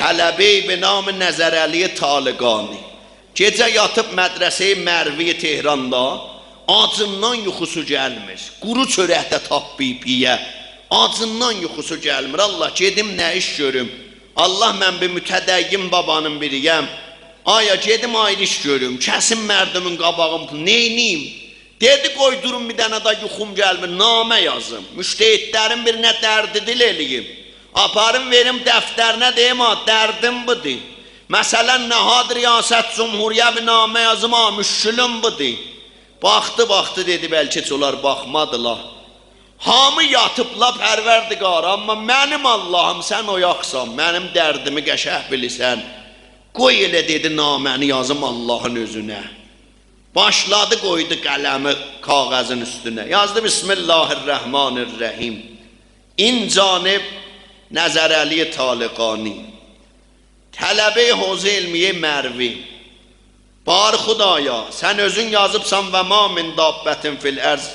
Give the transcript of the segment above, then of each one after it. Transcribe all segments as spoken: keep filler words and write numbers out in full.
طلبه‌ای به نام نظرعلی طالقانی. گئجه یاتیب مدرسه‌ی مروی تهراندا، آجیندان یوخوسو گلمیر. قورو چؤرک ده تاپماییب یئیه. آجیندان یوخوسو گلمیر. الله، گئدیم نه ایش گؤروم؟ الله، من بیر متدین بابانین بیری‌یم. آیا گئدیم آیری ایش گؤروم؟ کسیم مردومون قاباغین، نئینیییم؟ دئدی: «قوی دوروم، بیر دنه ده یوخوم گلمیر، نامه یازیم. مجتهدلرین بیرینه دردی دل ائله‌ییم. آپاریم وئریم دفترینه، دئییم ها، دردیم بودور. مثلا نهاد ریاست جمهوری‌یه بیر نامه یازیم ها، مشکلیم بودور.» باخدی، باخدی، دئدی: «بلکه هئچ اونلار باخمادیلار. هامی یاتیبلا، پروردگارا، اما منیم اللهیم سن اویاقسان، منیم دردیمی قشنگ بیلیرسن. قوی ائله»، دئدی، «نامه‌نی یازیم اللهین اؤزونه.» باشلادی، قویدو قلمی کاغذین اوستونه. یازدی: «بسم الله الرحمن الرحیم. این جانب نظرعلی طالقانی، طلبه‌ی حوزه علمیه‌ی مروی. باری خدایا، سن اؤزون یازیبسان: و ما من دابة فی الارض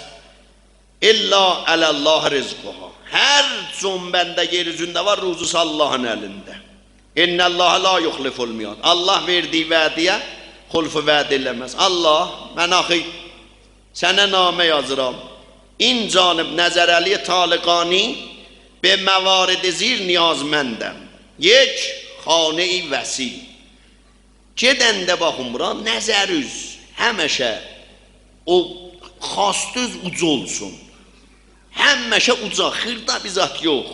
الا علی الله رزقها. هر جنبنده یئر اوزونده وار، روزوسو اللهین الینده. ان الله لا یخلف المیعاد. الله وئردیگی وعده‌یه خلف وعده ائله‌مز. الله، من آخی سنه نامه یازیرام. این جانب نظرعلی طالقانی، به موارد زیر نیازمندم. یک، خانه‌ی وسیع.» گئدنده باخین بورا، نظر اوز، همیشه او خواست اوز اوجا اولسون. همیشه اوجا، خیردا بیر زاد یوخ.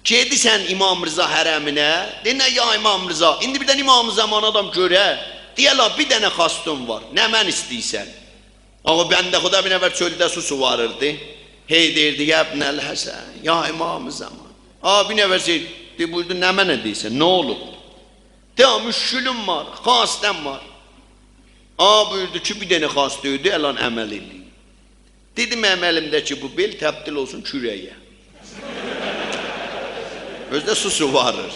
گئدیرسن امام رضا حرمینه، دئ: «نه یا امام رضا؟» ایندی بیردن امام زمانی آدام گؤره، دئیه: «لا، بیر دنه خواستیم وار، نمنه ایسته‌ییرسن؟» آقا، بنده خدا بیر نفر چؤلده سو سوواریردی. هی دئییردی: «یا ابن الحسن، یا امام زمان.» آقا، بیر نفر شئی دئ، بویوردو: «نمنه دئییرسن، نه اولوب؟» دئ: «مشکلیم وار، خواسته‌م وار.» آقا بویوردو کی: «بیر دنه خواست دئییردی، الان عمل ائله‌یین.» دئدی: «منیم الیمده‌کی بو بئل تبدیل اولسون کوره‌یه.» اؤزو ده سو سوواریر.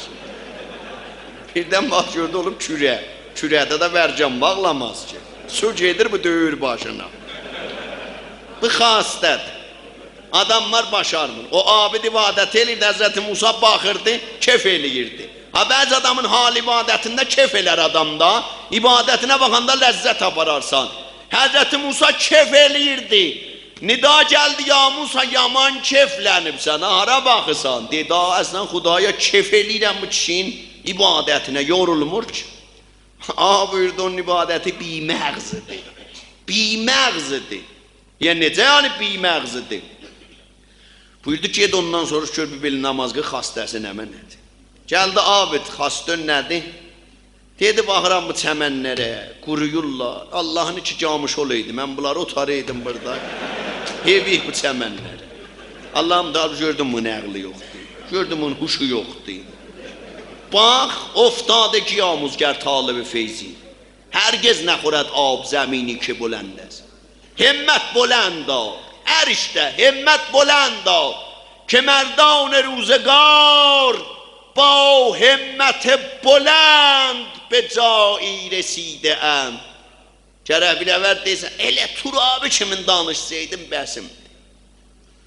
بیردن باخ گؤردو، اولوب کوره. کوره‌ده ده ورگن باغلاماز کی. سو گئدیر، بو دؤیور باشینا. بو خواسته‌دیر. آداملار باشارمیر. او عابد عبادت ائله‌ییردی، حضرت موسی باخیردی، کئف ائله‌ییردی. ها، بعضی آدامین حال عبادتینده کئف ائلر آدام دا، عبادتینه باخاندا لذت آپارارسان. حضرت موسی کئف ائله‌ییردی. ندا گلدی: «یا موسی، یامان کئفلنیبسن، هارا باخیرسان؟» دئدی: «آ، اصلا خدایا کئف ائله‌ییرم بو کیشی‌نین عبادتینه، یورولمور کی.» آ، بویوردو: «اونون عبادتی بی‌مغزدیر. بی‌مغزدیر.» «یا نئجه یعنی بی‌مغزدیر؟» بویوردو: «گئت اوندان سوروش گؤر، بیر بئله نماز قیل، خواسته‌سی نمنه‌دیر؟» گلدی: «عابد، خواستین نه‌دیر؟» دئدی: «باخیرام بو چمنلره، قورویورلار. اللهین ایکی گاموشو اولایدی، من بونلاری اوتارایدیم بورادا. حیف بو چمنلره. اللهیم، دا گؤردوم بونون عقلی یوخدور. گؤردوم بونون هوشو یوخدور.» باخ، افتاده قیاموزگر طالب فیضی. هرگز نخورد آب زمینی که بلند است. همت بلند دار، عرش ده، همت بلند دار که مردان روزگار با همت بلند به جایی رسیده‌اند. گرک بیر نفر دئسه: «ائله ترابی کیمین دانیشسایدیم بسیمدیر.»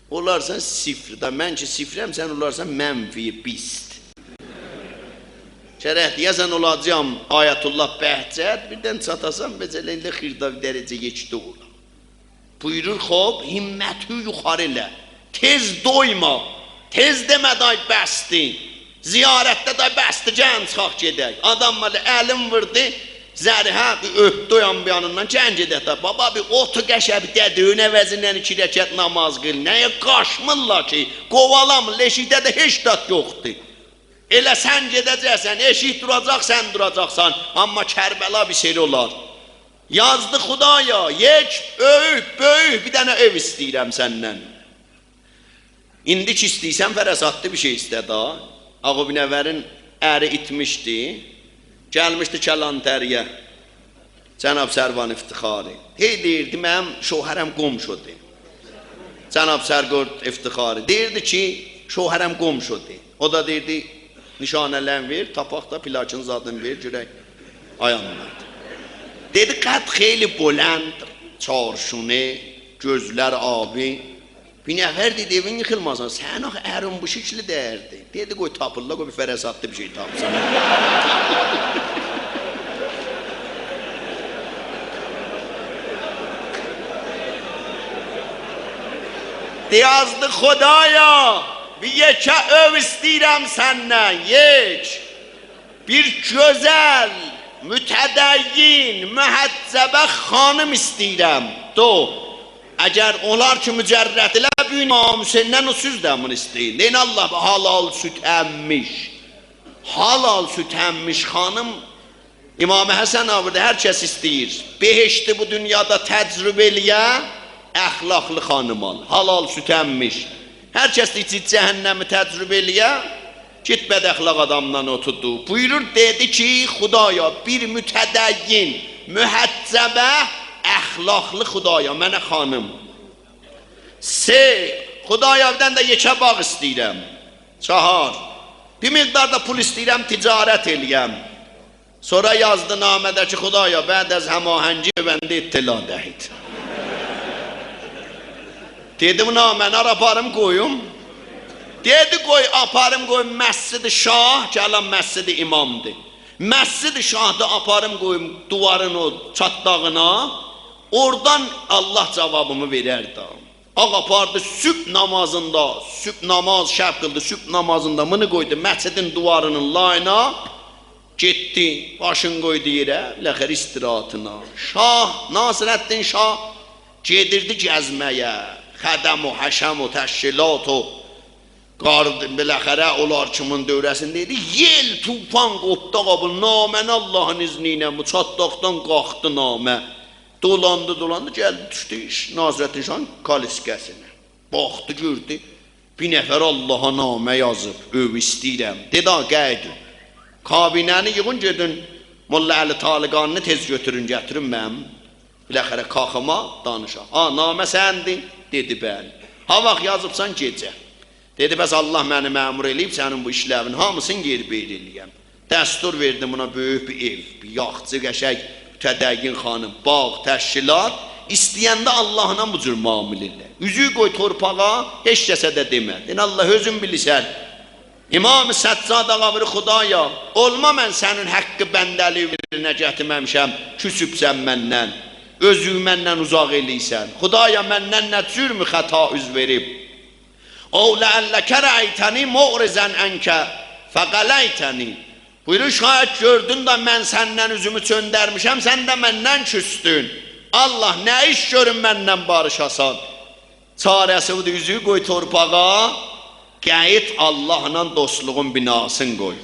اولارسان صفر ده، من کی صفرم، سن اولارسان منفی بیست. گرک دئیه‌سن اولاجاغام آیت‌الله بهجت، بیردن چاتاسان، مثلا، ائله خیردا بیر درجه یئکده اولا. بویورور: «خوب، همتی یوخاری ائله. تئز دویما. تئز دئمه دای بسدی. زیارتده دای بسدی، گلین چیخاق گئدک.» آدام وار، الین ووردو زریحه، بیر اؤپدو او یان بو یانیندان، گلین گئدک دا. بابا، بیر اوتور قشنگ، بیر دده‌نین عوضیندن ایکی رکعت نماز قیل. نییه قاچمیرلار کی؟ قووالامیر، ائشیکده ده هئچ زاد یوخدور. ائله سن گئده‌جکسن، ائشیک دوراجاق، سن دوراجاقسان. اما کربلا بیر شئی اولار. یازدی: «خدایا، یک بؤیوک، بؤیوک بیر دنه ائو ایسته‌ییرم سندن.» ایندی کی ایسته‌ییرسن، فرض آتدی بیر شئی ایسته دا. آقا بینوارین اری ایتمیشدی. گلمیشدی کلانتری‌یه. جناب سروان افتخاری. هی دئییردی: «منیم شوهرم گم شده.» جناب سروان افتخاری دئییردی کی: «شوهرم گم شده.» او دا دئییردی: «نشانه‌لرین وئر، تاپاق دا، پلاکین زادین وئر، گؤرک آیاندی.» دئدی: «قد خیلی بلند، چارشونه، گؤزلر آبی.» بینوار دئدی: «ائوین ییخیلماسین، سنین آخی ارین بو شکلی دئییردی.» دئدی: «قوی تاپیرلار، قوی بیر فراساتلی بیر شئی تاپسین.» دئیه یازدی: «خدایا، بیر یئکه ائو ایسته‌ییرم سندن، یک. بیر گؤزل، متدین، محجبه خانیم ایسته‌ییرم. دو، اگر اولار کی مجرددیرلر، بو گون امام حسیندن او سوز ده بونو ایسته‌یین. دئیین: الله، حلال سود اممیش، حلال سود اممیش خانیم.» امام حسن آقا بویوردو: هر کس ایسته‌ییر بهشتی بو دونیادا تجربه ائله‌یه، اخلاقلی خانیم آل، حلال سود اممیش. هر کس ایسته‌ییر جهنمی تجربه ائله‌یه، گئت بداخلاق آدامنان اوتور دور. بویورور، دئدی کی: «خدایا، بیر متدین، محجبه، اخلاقلی، خدایا، منه خانیم. سه، خدایا، بیر دنه ده یئکه باغ ایسته‌ییرم. چهار، بیر مقدار دا پول ایسته‌ییرم، تجارت ائله‌یم.» سونرا یازدی نامه‌ده کی: «خدایا، بعد از هماهنگی به بنده اطلاع دهید.» دئدی: «بو نامه‌نی هارا آپاریم قویوم؟» دئدی: «قوی آپاریم قویوم مسجد شاه، کی الان مسجد امامدیر. مسجد شاهدا آپاریم قویوم دیوارین او چاتداغینا، اورادان الله جوابیمی وئرر ده.» آقا آپاردی، صبح نامازیندا، صبح ناماز شب قیلدی، صبح نامازیندا بونو قویدو مسجدین دیوارینین لایینا، گئتدی، باشینی قویدو یئره، بالاخره استراحتینا. شاه، ناصرالدین شاه گئدیردی گزمه‌یه، خدم و حشم و تشکیلات و قارد، بالاخره اونلار کیمین دؤوره‌سینده ایدی. یئل، طوفان قوپدو، آقا، بو نامه‌نی اللهین اذنی ایله بو چاتداغدان قالخدی نامه. دولاندی، دولاندی، گلدی، دوشدو ایش-، ناصرالدین شاهین کالسکه‌سینه. باخدی، گؤردو، بیر نفر اللها نامه یازیب، ائو ایسته‌ییرم. دئدی: «آقا، قاییدین. کابینه‌نی ییغین، گئدین، ملا علی طالقانی‌نی تئز گؤتورون، گتیرین منیم، بالاخره، کاخیما دانیشاق. آ، نامه سندیر؟» دئدی: «بلی.» «هاواخت یازیبسان؟» «گئجه.» دئدی: «بس الله منی مأمور ائله‌ییب سنین بو ایشلرین هامیسینی یئربه‌یئر ائله‌یم.» دستور وئردی بونا بؤیوک بیر ائو، بیر یاخچی، قشنگ، متدین خانیم، باغ، تشکیلات. ایسته‌ینده اللهلا بو جور معامله ائله. اوزویو قوی تورپاغا، هئچ کسه ده دئمه. دئیین: الله، اؤزون بیلیرسن. امام سجاد آقا بویورور: خدایا، اولما من سنین حق بنده‌لیگی یئرینه گتیرمه‌میشم، کوسوبسن مندن، اؤزووو مندن اوزاق ائله‌ییرسن. خدایا، مندن نه جرم و خطا اوز وئریب؟» «أو لعلک رأیتنی معرضا عنک فقلعتنی.» بویورور: «شاید گؤردون ده من سندن اوزومو چؤندرمیشم، سن ده مندن کوسدون. الله، نه ایش گؤروم مندن باریشاسان؟» چاره‌سی بودور، اوزویو قوی تورپاغا، قاییت، اللهلا دوستلوغون بناسینی قوی.